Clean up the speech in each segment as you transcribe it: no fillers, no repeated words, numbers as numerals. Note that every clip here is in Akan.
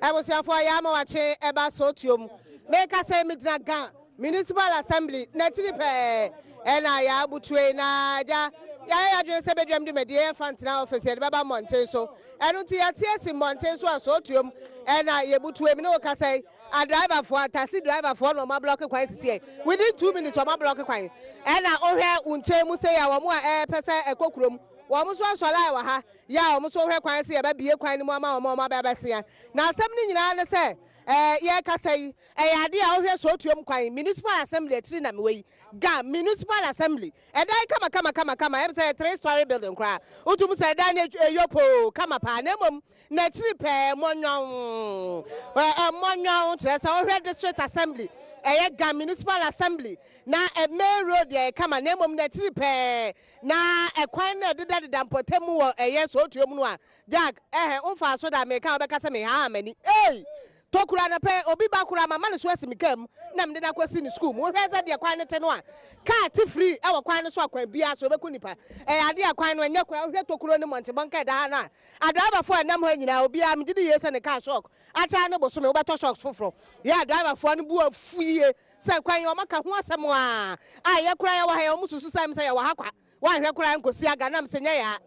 Abusuafoɔ yɛ ama wakye ɛba sotuom. Meka sɛ megyina Ga Municipal Assembly n'akyiri pɛɛ ɛna yɛ abutue na agya yɛayɛ yɛadwene sɛ bɛdwam dwumadie yɛmfa ntena office yɛde bɛba mmɔnten so. Ɛno nti yɛte asi mmɔnten so a sotuom ɛna yɛbutue. Me ne wo kasa yi Adriverfoɔ, taxi driverfoɔ na wɔn ablɔke kwan sisi ɛ. Within 2 minutes wɔn ablɔke kwan. Ɛna wohwɛ wo nkyɛn mu sei a, wɔn a ɛpɛ sɛ ɛkɔ kurom, wɔn nso asɔ line wɔ ha. Yɛ a wɔn nso hwɛ kwan sɛ yɛbɛbie kwan no mu ama wɔn a wɔn abɛ abɛsia. Na asɛm no nyinaa ne sɛ yɛrekasa yi, ɛyɛ adeɛ a wohwɛ Sootuom kwan, Municipal Assembly akyiri na mewɔ yi. Ga Municipal Assembly. Ɛdan kama kama kama kama, ɛm sɛ three story building koraa. Wotum sɛ ɛdan no ɛyɔ poo kama paa. Na mmom n'akyiri pɛɛ mmɔnwɔn mmɔnwɔn kyerɛ sɛ wohwɛ District Assembly, ɛyɛ Ga Municipal Assembly na main road yɛ kama, na mmom n'akyiri pɛɛ na ɛkwan no ɛdedadeda mpɔtam mu wɔ ɛyɛ Sootuom no a Jack ɛhɛ womfaa so da meka wobɛka sɛ mehaa m'ani. Ei! Tokura no pɛ obi ba koraa mama no so asi me kaa mu na mede no akɔsi ne sukuu mu. Wohwɛ sɛ deɛ kwan no te no a, kaa te firi wɔ kwan no so a kwan biara so ɛbɛku nipa. Ɛyɛ adeɛ a kwan no ɛnyɛ koraa. Wohwɛ tokuro ne mmɔntebɔnka a ɛda ha no a, adriverfoɔ a ɛnam ha nyinaa obiara megye di yie sɛ ne kaa shock akyɛ ara ne bosome wobɛtɔ shocks foforɔ. Yɛ adriverfoɔ no bo afu yie sɛ kwan yi wɔaka ho asɛm a a yɛ koraa yɛwɔ ha yi wɔn susu sɛ sɛ yɛwɔ ha kwa. Woanhwɛ koraa nkosi aga nam sɛ nyɛ yaa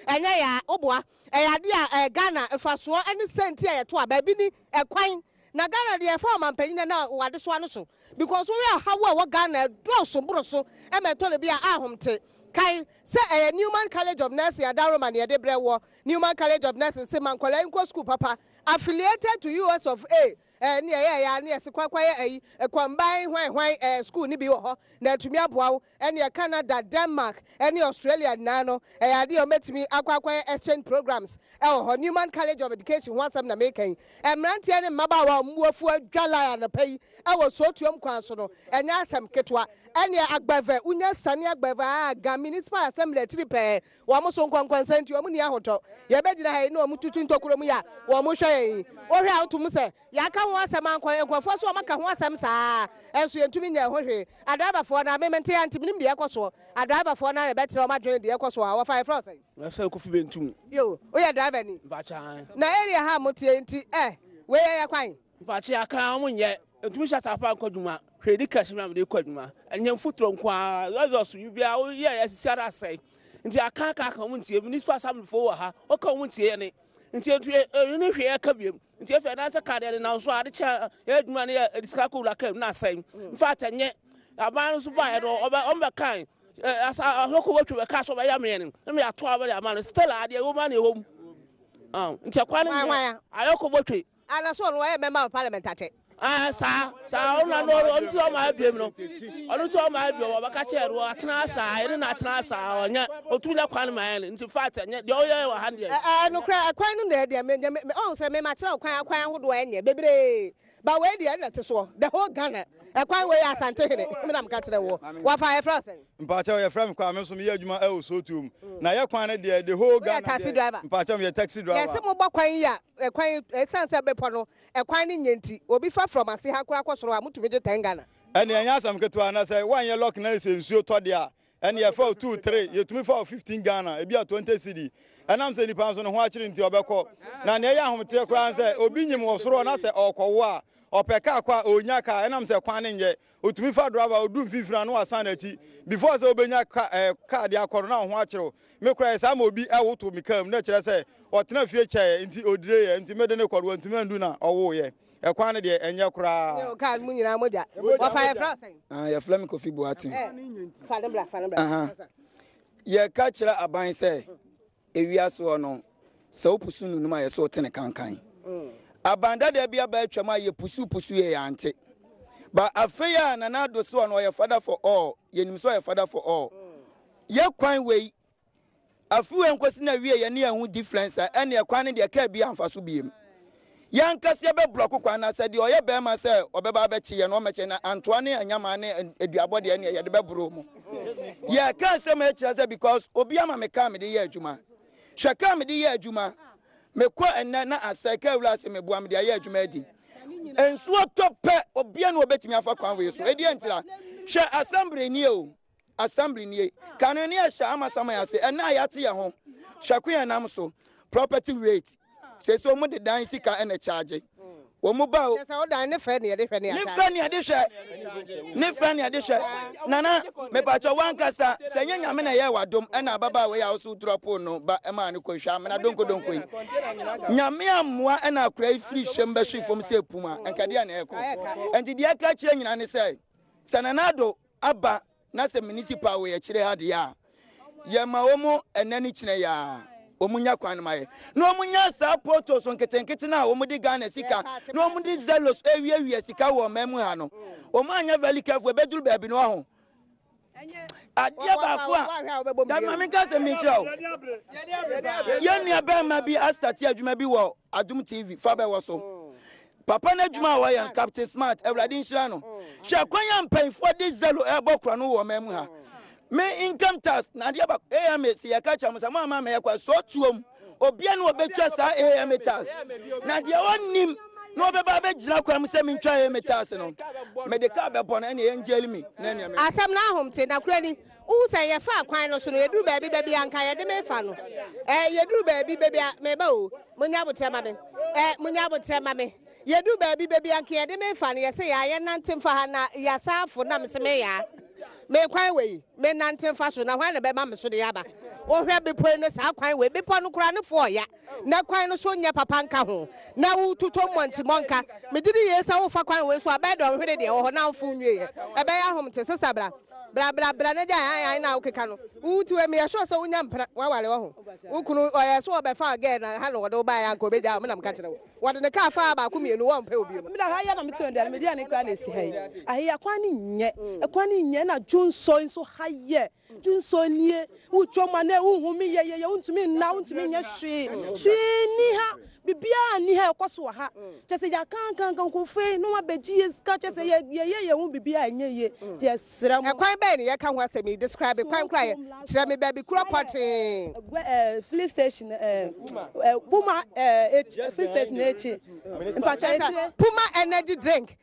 ɛnyɛ yaa woboa. Ɛyɛ adeɛ a ɛɛ Ghana mfasoɔ ne sɛ nti a yɛto aba ebi ni ɛkwan na Ghana deɛ ɛfa ɔmanpanyin na wadesoa no so because wohwɛ ɔhaw a ɛwɔ Ghana ɛdɔɔso boro so ɛma ɛtɔ da bi a ahomte. Kae sɛ ɛyɛ Newman College of Nursing Adaworoma na yɛde brɛ woɔ. Newman College of Nursing se ma nkwadaa yi nkɔ sukuu papa affiliated to US of A. Ɛɛ ne ɛyɛ ɛyɛ a ne yɛse kɔ kɔyɛ ɛyi combine hwan hwan ɛɛ sukuu no bi wɔ hɔ na atumi aboa wo. Ɛneɛ Canada, Denmark ɛne Australia nyinaa no ɛyɛ adeɛ a wɔbɛtumi akɔ akɔyɛ exchange programs ɛwɔ hɔ. Newman College of Education ho asɛm na meka yi. Mmeranteɛ ne mmabaawa a wɔn bo afu adwa line anɔpa yi ɛwɔ Sootuom kwan so no ɛnyɛ asɛm ketewa. Ɛneɛ Agbeve, wonya siane Agbeve a Ga Municipal Assembly akyiri pɛɛ wɔn so nkɔnkɔnsa nti wɔn nni ahotɔ. Yɛbɛgyina ha yi na wɔn tutu ntokuro mu yi a wɔn hwɛ yɛn yi. Wohwɛ a wotum sɛ yɛaka ho asɛm ankɔ nkurɔfoɔ so wɔn aka ho asɛm saa nso yɛntumi nyɛ ho hwee. Adriverfoɔ no a me mente a nti menim deɛ ɛkɔ soɔ. Adriverfoɔ no ara na ɛbɛkyerɛ wɔn adwene deɛ ɛkɔ soɔ a wɔfa yɛfrɛ wo sɛn? Yɛfrɛ me Kofi Bentum. Yo, woyɛ driver ni? Mpakyɛ ae. Na area ha a moteɛ yi nti eh, wei ɛyɛ kwan? Mpakyɛ yɛaka a wɔn nyɛ. Ntumi hyɛ ataade pa nkɔ adwuma. Hwɛ di kɛse me a mede kɔ adwuma. Ɛnyɛ mfuturo nko ara, lɔzɔs biribiara woyɛ asisi ara asɛe. Nti aka aka aka wɔn ntie. Municipal assembly foɔ wɔ ha, wɔka wɔn ntie yɛne. Nti nti ɛno ne hwee ɛka biem. Nti afei ɛdan sɛ kaa deɛ nenam so a ade kyɛ yɛ adwuma no yɛ ɛde sika kɔ wura kaa mu na asɛe. In fact ɛnyɛ. Aban no nso baeɛ no ɔbɛ wɔn bɛkae asa ahwɛkɔ wɔtwa bɛka so ɔbɛyɛ ameɛ no na yɛato aba de ama no still adeɛ ɛwɔ mu a na ɛwɔ mu. Nti ɛkwan no nyɛ ayɔkɔ bɔtwe. Ana so ɔno ɔyɛ member of parliament akyɛ. Ah saa saa ɔno na ɔno ɔno ti ɔmo abiem no ɔno ti ɔmo abiem ɔbɛka kyerɛ no atena saa ɛne na atena saa ɔnyɛ otumi nyɛ kwan ma yɛn nti fact ɛnyɛ deɛ ɔyɛ wɔ ha deɛ. Ɛɛ nokorɛ ɛkwan no na ɛdeɛ me me ɔn sɛ me ma kyerɛ kwan akwan ahodoɔ ɛnyɛ bebree ba wei deɛ ɛna te soɔ the whole Ghana ɛkwan wei yɛ Asante hene me na meka kyerɛ woɔ wafa yɛfrɛ wo sɛn. Mpakyɛw yɛfrɛ me Kwame nso meyɛ adwuma ɛwɔ Sotuom na yɛ kwan no deɛ the whole Woyɛ Ghana taxi deɛ driver. mpakyɛw meyɛ taxi driver. Yɛse mobɔ kwan yi a ɛkwan ɛsiane sɛ bepɔ no ɛkwan no nyɛ nti obi fa from ase ha koraa kɔ soro a motumi gye 10 Ghana. Ɛneɛ ɛnyɛ asɛm ketewa na sɛ woanyɛ luck na sɛ nsuo tɔ deɛ a ɛneɛ yɛfa wo two three yɛtumi fa wo 15 Ghana ebi a 20 cedi ɛnam sɛ nipa nso ne ho akyere nti ɔbɛkɔ na neɛ ɛyɛ ahometeɛ koraa ne sɛ obi nyim wɔ soro hɔ na sɛ ɔrekɔwo a ɔpɛ kaa kɔ a ɔnya kaa ɛnam sɛ kwan no nyɛ Otumi fa driver a odu mfimfini a na wasan n'akyi before sɛ obenya ka ɛɛ car de akɔ no na ho akyerɛw. Me koraa yɛ saa ma obi ɛwoto me car mu na ɛkyerɛ sɛ ɔtena fie kyɛɛ nti odire yɛ nti mede no kɔ no wantumi andu na ɔwoo yɛ. Ɛkwan no deɛ ɛnyɛ koraa. Yɛ car no mu nyinaa mogya. Wɔfa yɛfrɛ wo sɛn? Ah, yɛfrɛ me Kofi Boateng. Eh, fa ne bra, fa ne bra. Aha. Yɛka kyerɛ aban sɛ Ewiase hɔ no, sɛ wopusu nunum a, yɛsɛ wote ne kankan. Aban dada bi aba atwam a yɛpusupusu yɛ yɛante. But afei a Nana Addo se ɔno ɔyɛ father for all, yɛnim sɛ ɔyɛ father for all. Yɛ kwan wei, afe wei nkosi na wie yɛne yɛn ho difference a, ɛneɛ kwan no deɛ kaa bi amfa so biem. Yɛn ankasa yɛbɛ blɔko kwan na sɛ deɛ ɔyɛ bɛrima sɛ ɔbɛba abɛkye yɛn no ɔmmɛkye na antoa ne anyamaa ne aduabɔ deɛ ɛneɛ yɛde bɛboro mu. Yɛka asɛm a ɛkyerɛ sɛ because obi ama me kaa mede yɛ adwuma. Hwɛ kaa mede yɛ adwuma. Mekɔ ɛnnɛ na asɛe kaa wura ase meboa mede ayɛ adwuma adi. Nsuo tɔ pɛ obia ne ɔbɛtumi afa kwan wei so. Ɛdeɛ ntira. Hwɛ assembly nie o. Assembly nie. Kane ne yɛhyɛ amasaman ase, ɛnnɛ a yɛate yɛn ho. Hwɛ ko yɛn nam so. Property rate. Sese wɔn de dan sika ɛna charge. Wɔn ba o. Kyerɛ sɛ ɔdan ne fɛ ne yɛde hwɛ ne Ne fɛ ne yɛde hwɛ. Ne fɛ ne yɛde hwɛ. Nana, mepakyɛ wankasa sɛ nyɛ nyame na ɛyɛ wadom ɛna ababaawa yi a woso drop no ba ɛmaa no kɔhwɛ amena donkodonko yi. Nyame ammoa ɛna akora yi firi hwɛm bɛhwe fam sɛ pum a, nka deɛ na ɛkɔ. Ɛnti deɛ ɛka kyerɛ nyina ne sɛ, sɛ Nana Addo aba na sɛ municipal wɔ yɛkyerɛ ha deɛ a, yɛma wɔn ɛnɛ ne kyinɛ yi ara wɔn nya kwan no ma yɛ na wɔn nya saa potholes nketenkete no a wɔn de Ghana sika na wɔn de zelos ewiawia sika wɔ ɔman mu ha no wɔn anyɛ very careful ebeduru baabi no aho adeɛ baako a dabi maame nka asɛm bi nkyerɛ o yɛn nua bɛrima bi asate adwuma bi wɔ Adum TV fa bɛwɔ so Papa no adwuma a ɔyɛ no, Captain Smart, Awurade nhyira no. Hwɛ kwan a mpanyinfoɔ de zelo ɛrebɔ korɔ no wɔ ɔman mu ha. Me income tax na adeɛ baako AMA sɛ yɛka kyerɛ mo sɛ mo ama mɛyɛ kwa so tuom. Obia ne ɔbɛtwa saa AMA tax. Na deɛ ɔnnim na ɔbɛba abɛgyina kwan mu sɛ mentwa AMA tax no, mede kaa bɛbɔ no ɛne ɛyɛ ngyeli me na ɛneɛ me. Asɛm no ahomte na kora ni. Wohu sɛ yɛfaa kwan no so no, yɛduru baabi, baabi a anka yɛde me refa no, eh, yɛduru baabi, baabi a, meba o, monyɛ aboterɛ ma me, eh, monyɛ aboterɛ ma me. Yɛduru baabi, baabi a anka yɛde me refa no, yɛse yaa yɛnnante mfa ha na yɛasan afo, na mese me yaa, me kwan wei, mennante mfa so, na hwan na bɛma me so de aba? Wohwɛ bepɔ yi ne saa kwan wei, bepɔ no koraa ne fo ɔya. Na kwan no so nyɛ papa nka ho, na wototɔ mmɔntimmɔnka. Megye di yie sɛ wofa kwan wei so a, bɛyɛ dɔnhwere deɛ ɛwɔ hɔ na wofo nwieɛ. Ɛbɛyɛ ahomte. Sista bra. Bra, bra, bra na gyae ae ae no a wokeka no. Wo nti wei meyɛ sure sɛ wonya mpena. Woaware wahu. Wo kunu ɔyɛɛ sɛ ɔbɛfa girl na ha na ɔde wo baeɛ a anka ɔbɛgyaa wo. Me na meka kyerɛ wo. Wɔde ne kaa faa baako mmienu wɔmpɛ wo bio. Me da ha yi a na mete aduane m'aduane koraa na ɛsi ha yi. Ahe akwan no nyɛ. Ɛkwan no nyɛ na dwonsɔ nso ha yɛ. Dwonsɔ nie, wotwa mu a na wohome yɛyɛyɛ, wontumi nna, wontumi nyɛ hwee. Hwee nni ha, biribiara nni ha ɛkɔ so wɔ ha. Kyerɛ sɛ yɛakankanka nkurɔfoɔ yi na wɔabɛgye yɛn sika, kyerɛ sɛ yɛyɛ yɛn ho biribiara a ɛnyɛ yie. Nti yɛsrɛ mo. Ɛkwan bɛn na yɛka ho asɛm yi? Describe kwan koraa yɛ, kyerɛ me baabi korɔ pɔtee. Filling station, Puma filling station akyi. Mpakyɛ akyire. Puma energy drink,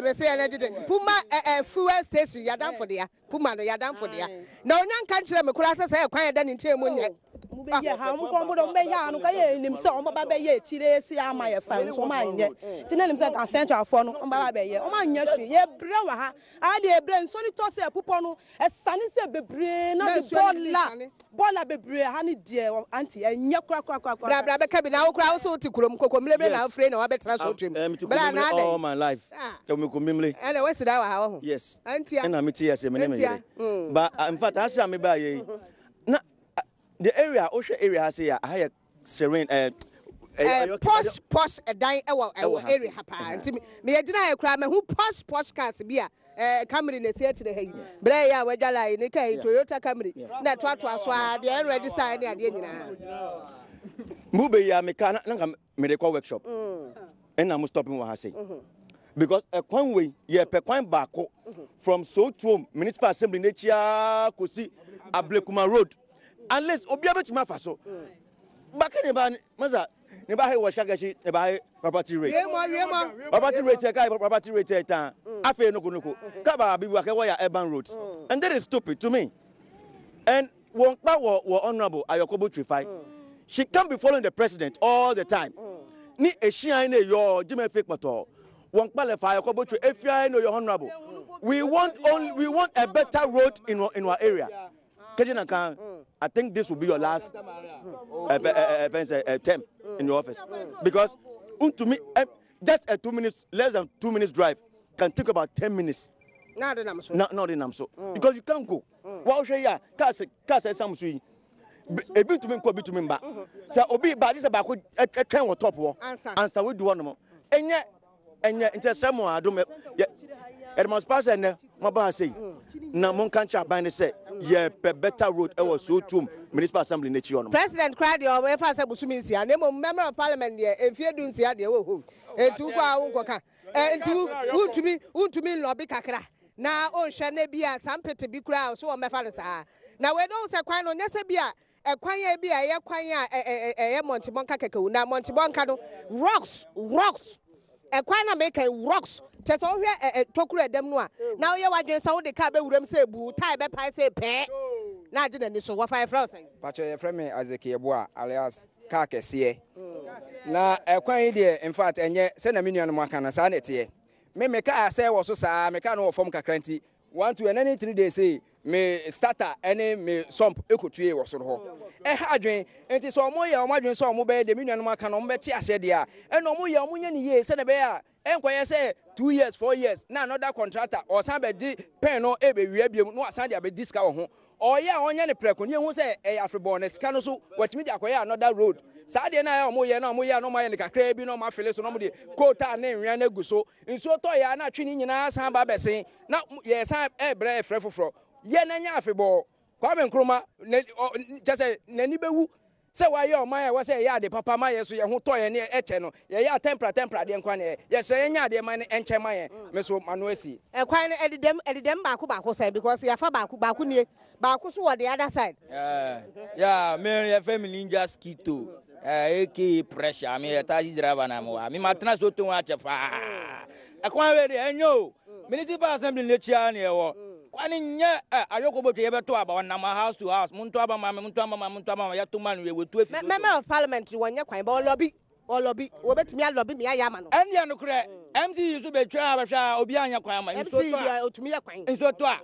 mese energy drink, Puma fuel station, yɛadamfo dea. Puma no yɛ adamfo dea. Na onya nka nkyerɛ me koraa sɛ sɛ ɛkwan a ɛda ne nkyɛn mu nyɛ. Ɔmo bɛyɛ ha, ɔmo kɔn bo dɛ ɔmo bɛyɛ ha no, nka yɛ nim sɛ ɔmo bɛba bɛyɛ akyire esi ama yɛ fa nso ɔmo anyɛ. Nti na nim sɛ nka central foɔ no ɔmo bɛba bɛyɛ, ɔmo anyɛ hwee. Yɛ brɛ wɔ ha, aha deɛ yɛ brɛ, nsuo no tɔ sɛ ɛpopɔ no, ɛsane sɛ bebree na de bɔɔla, bɔɔla bebree ha ne deɛ aunty ɛnyɛ kora kora kora kora. Bra bra bɛka bi na wo koraa wo so wote kurom, kokomlemle na wofire na wabɛtena Sotwem. Bra na adɛn? All my life. Ɛwɔ me kokomlemle. Ɛna wasi dan wɔ ha wɔ ho. Yes. Antia. Ɛna me te ase me ne me yere. Mm. But in fact, ase a me ba yɛ yi, na the area, wohwɛ area ha se ya, aha yɛ serene. Posh posh ɛdan ɛwɔ ɛwɔ area ha paa. Nti me yɛ gyina ha koraa me hu posh posh cars bi a Camry na esi akyire ha yi. Brɛ yɛ a wadwa line ne kaa yi Toyota Camry na ɛtoatoa so a deɛ ɛnregister ne adeɛ nyinaa. Mo bɛ yi a me car na nka mede kɔ workshop ɛna mo stopping wɔ ha sei because ɛkwan wei yɛpɛ kwan baako from Sotuom municipal assembly n'akyi ara kɔsi Ablekuma road at least obiara bɛtumi afa so baka ne ba masa ne ba he wɔ sika kɛse ne ba he property rate property rate ɛka property rate ɛtan afei nokonoko kaba bibi wakɛ wɔyɛ urban roads and that is stupid to me and Wɔn kpa wɔ wɔ Honourable Ayɔkɔbo Trifai. She can't be following the president all the time. Ni ehyian ne yɔ gyima efe kpɔtɔɔ. Wɔn kpa lɛ fa Ayɔkɔbo Tri efiae no yɔ Honourable. We want only we want a better road in in our area. Keje na kan I think this will be your last term in your office because untumi just a 2 minutes, less than 2 minutes drive can take about 10 minutes. Na ɔde nam so. Na ɔde nam so because you can't go. Wɔhwɛ yi a cars cars ɛsam so yi ebi ntumi nkɔ, ebi ntumi mba. Sɛ obi ba agye sɛ baako ɛtwɛn wɔ top hɔ ansa wodi hɔ nom. Ɛnyɛ nti ɛsrɛ mo adom yɛ yɛde mo asopaa sɛ ɛnɛ mo aba ha sei na mo nka nkyerɛ aban no sɛ yɛpɛ better road ɛwɔ Sowutuom municipal assembly n'akyi hɔ nom. President koraa deɛ ɔbɛfa sɛ bosome 6 na mmom member of parliament deɛ mfie 16 deɛ wɔ hɔ nti wokɔ a wonkɔka nti wontumi nlɔbi kakra na ɔnhwɛ na bi a saa mpete bi koraa so wɔn bɛfa no saa na wei no sɛ kwan no nyɛ sɛ bi a ɛkwan a bi a ɛyɛ kwan a ɛyɛ mɔnkyebɔnka kɛkɛ o, na mɔnkyebɔnka no rocks rocks ɛkwan na meka yi rocks kyɛ sɛ wohwɛ ɛ tokuro ɛdɛm no a na woyɛ w'adwene sɛ wode kaa bɛwuram sɛ ebu tae bɛpae sɛ pɛɛ na agye n'ani so. Wɔfa yɛfrɛ wo sɛn? Pacho, yɛfrɛ me Isaac Yeboah alias. kaa kɛseɛ. Na ɛkwan yi deɛ in fact ɛnyɛ sɛnea me nuanom aka no saa na ɛteɛ. Me me kaa sɛ wɔ so saa me kaa no wɔ fam kakra nti one two ɛnɛ ne 3 days sei me starter ɛne me sump ɛkɔtue wɔ soro hɔ. Ɛha adwene nti sɛ ɔmo yɛ ɔmo adwene sɛ ɔmo bɛyɛ deɛ me nuanom aka no ɔmo bɛte aseɛ deɛ a ɛna ɔmo yɛ ɔmo nyɛ ne yie sɛnea ɛbɛyɛ a ɛnkɔyɛ sɛ 2 years, 4 years na another contractor ɔsan bɛgye pɛn no ɛbɛwia biom na wasan de abɛdi sika wɔ ho. Ɔyɛ a ɔnyɛ ne prɛko ne ehu sɛ ɛyɛ afebɔɔ na sika no so wɔtumi de akɔyɛ another road. Saa deɛ no a ɔmo yɛ na ɔmo yɛ a na ɔmo ayɛ no kakraa bi na ɔmo afele so na ɔmo de coal ne nwea no agu so. Nsuo tɔ yɛ a na atwe ne nyinaa san ba abɛsen na yɛsan ɛbrɛ ɛfrɛ foforɔ yɛ na nyɛ afebɔɔ. Kwame Nkrumah ne ɔ kyɛ sɛ n'ani bɛwu sɛ wayɛ ɔman a ɛwɔ sɛ ɛyɛ ade papa ma yɛ so yɛn ho tɔ yɛn ne ɛkyɛ no yɛyɛ atɛmpra tɛmpra adeɛ nkwa ne yɛsrɛ yɛnyɛ adeɛ ma ne ɛnkyɛn ma yɛn. Me so mano asi. Ɛkwan no ɛdedam ɛdedam baako baako sɛn? Because yɛafa baako baako nie, baako so wɔ the other side. Yeah, me yɛfrɛ me Ninja Skito, aka Pressure. Me yɛ taxi driver na mewɔ ha. Me matena so to ho akyɛ paa. Ɛkwan wei deɛ ɛnyɛ o. Municipal Assembly n'akyi ara ne ɛwɔ. Kwan nyɛ ɛ Ayɔkɔ Botwe yɛbɛto aba, ɔnam house to house. Monto aba ma me, monto aba ma me, monto aba ma me. Yɛto ma no wie, wɔtu afi so. Member of Parliament wɔnyɛ kwan bɛ ɔlobby, ɔlobby, wɔbɛtumi alobby mi ayɛ ama no. Ɛndeɛ nokorɛ, MCE nso bɛtwa a bɛhwɛ a obi anyɛ kwan ama. MC deɛ ɔtumi yɛ kwan. Nsuo tɔ a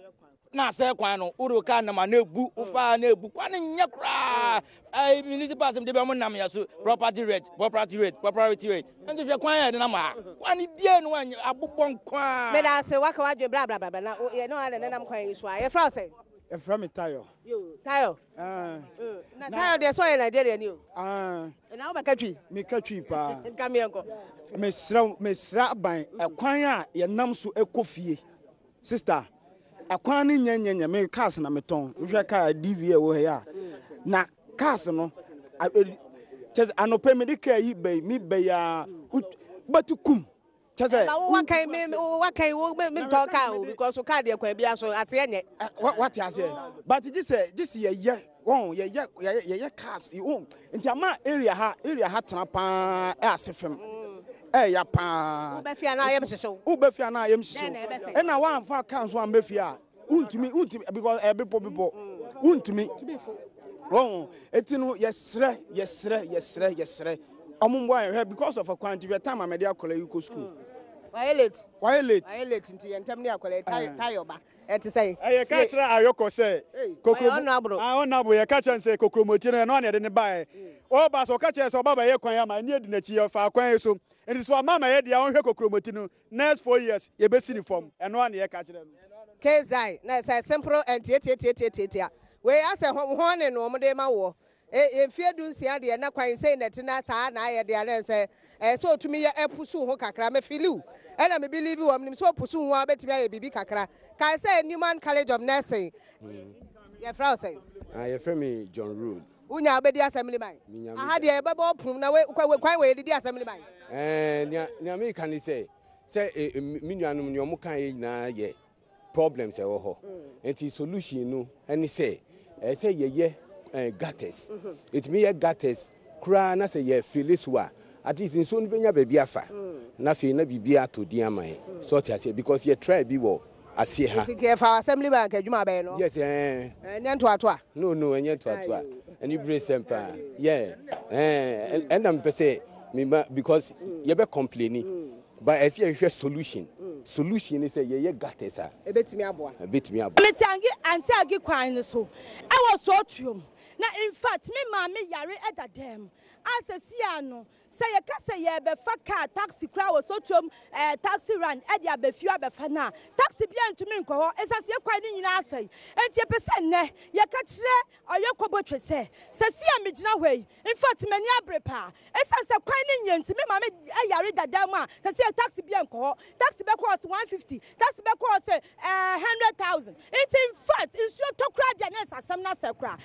na asɛe kwan no, wode kaa nam a na ebu, wofaa na ebu. Kwan no nyɛ koraa. Ɛɛ municipal assembly de bɛ mo nam yɛ so property rate, property rate, property rate. Nti hwɛ kwan a yɛde nam ha. Kwan no bie no anyɛ abobɔ nkwaa. Meda ase waka wadwe bra bra bra bra na yɛ ne wa nenam kwan yi so a yɛfrɛ wo sɛn? Yɛfrɛ me Tayo. Yo, Tayo. Na Tayo deɛ sɛ ɔyɛ Nigeria ni o. Na wobɛka Twi? Meka Twi paa. Nka meɛnkɔ. Mesrɛ mesrɛ aban, ɛkwan a yɛnam so ɛkɔ fie. Sister, ɛkwan no nyɛ nyɛ nyɛ. Me cars na metɔn. Wohwɛ car DV a ɛwɔ ha yi a. Na cars no kyɛ sɛ anɔpɛ mede car yi bɛyi me bɛyi a bɛtu kum. Kyɛ sɛ Na wo wakan me wakan wo me ntɔn car o, because car deɛ kwan bi aso aseɛ nyɛ. Wate aseɛ, but gye sɛ yɛyɛ wɔn yɛyɛ yɛyɛ cars wɔn nti ama area ha tena paa ɛ ase fam ɛyà paa. Wobɛfia na ayɛ hyehyew. Wobɛfia na ayɛ hyehyew, ɛna wɔamfa car nso ambɛfia a wontumi because ɛyɛ bepɔ bepɔ, wontumi wɔn. Eti no yɛsrɛ yɛsrɛ yɛsrɛ yɛsrɛ ɔmo mbɔ ayɛ hwɛ because of akwan nti. Hwɛ time a mɛde akɔla yi kɔ school. Wayɛ late. Wayɛ late. Wayɛ late nti yɛn ntɛm ne akɔla yi tayo ba ɛte sɛ. Ɛyɛ ka kyerɛ Ayɔkɔ sɛ kokoro ɔnabo yɛ ka kyerɛ sɛ kokromoti no ɛno ana yɛde ne baeɛ. Ɔba sɛ ɔka kyerɛ sɛ ɔba bɛyɛ kwan ama ɛne adi n'akyi yɛfa kwan yi so. Nti sɛ ɔma ma yɛ deɛ ɔnhwɛ kokromoti no, next 4 years yɛbɛsi ne fam. Ɛno ana yɛka kyerɛ no. Case die na sɛ simple and tietietietietia wei asɛ ho ne no ɔmo de ma woɔ mfie 16 deɛ na kwan sei na ɛte na saa na ayɛ deɛ na sɛ ɛɛ sɛ otumi yɛ ɛpusu ho kakra. Mɛ feel ɛna me believe wɔ nim sɛ opusu ho a bɛtumi ayɛ biribi kakra. Kae sɛ Newman College of Nursing. Yɛfrɛ wo sɛn? Ah, yɛfrɛ me John Road. Wonya wobɛdi assembly man aha deɛ yɛbɛbɔ ɔprom na kwan wɔ yɛdidi assembly man. Ɛɛ nea meka ne sɛ me nuanom nea ɔmo ka yɛ nyinaa yɛ problems ɛwɔ hɔ. Nti solution no ɛne sɛ ɛɛ sɛ yɛyɛ gutters. Ɛtumi yɛ gutters koraa na sɛ yɛ fill so a, at least nsuo no bɛnya baabi afa na afei na biribi atɔ din ama yɛn sɛ ɔte aseɛ, because yɛ try bi wɔ aseɛ ha. Nti kɛfa assembly man ka adwuma bɛyɛ no. Yes, ɛɛ. Ɛnyɛ ntoatoa. No, ɛnyɛ ntoatoa, ɛne bere sɛm paa yɛ ɛɛ ɛna mepɛ sɛ mema because yɛbɛ complain but ɛsɛ yɛhwehwɛ solution. Solution ni sɛ yɛyɛ gutters a ebetumi aboa. Ebetumi aboa. Mete ange ante agi kwan no so ɛwɔ Sootuom na in fact me maame yare ɛda dɛm a sɛsi ano sɛ yɛka sɛ yɛbɛfa car taxi koraa wɔ Sootuom taxi run ɛde abɛfio abɛfa no a, taxi bia ntumi nkɔ hɔ ɛsiane sɛ yɛkwan no nyinaa asɛe. Enti yɛpɛ sɛ nnɛ yɛka kyerɛ Ɔyɛ Kɔbɔtwe sɛ sɛsi a megyina hɔ yi, in fact m'ani abere paa ɛsiane sɛ kwan no nyɛ nti me maame ɛyare dada mu a sɛsi yɛ taxi bia nkɔ hɔ. Taxi bɛkɔ hɔ sɛ 150, taxi bɛkɔ hɔ sɛ 100,000. Nti in fact nsuo tɔ koraa deɛ ne nsasɛm no asɛ koraa.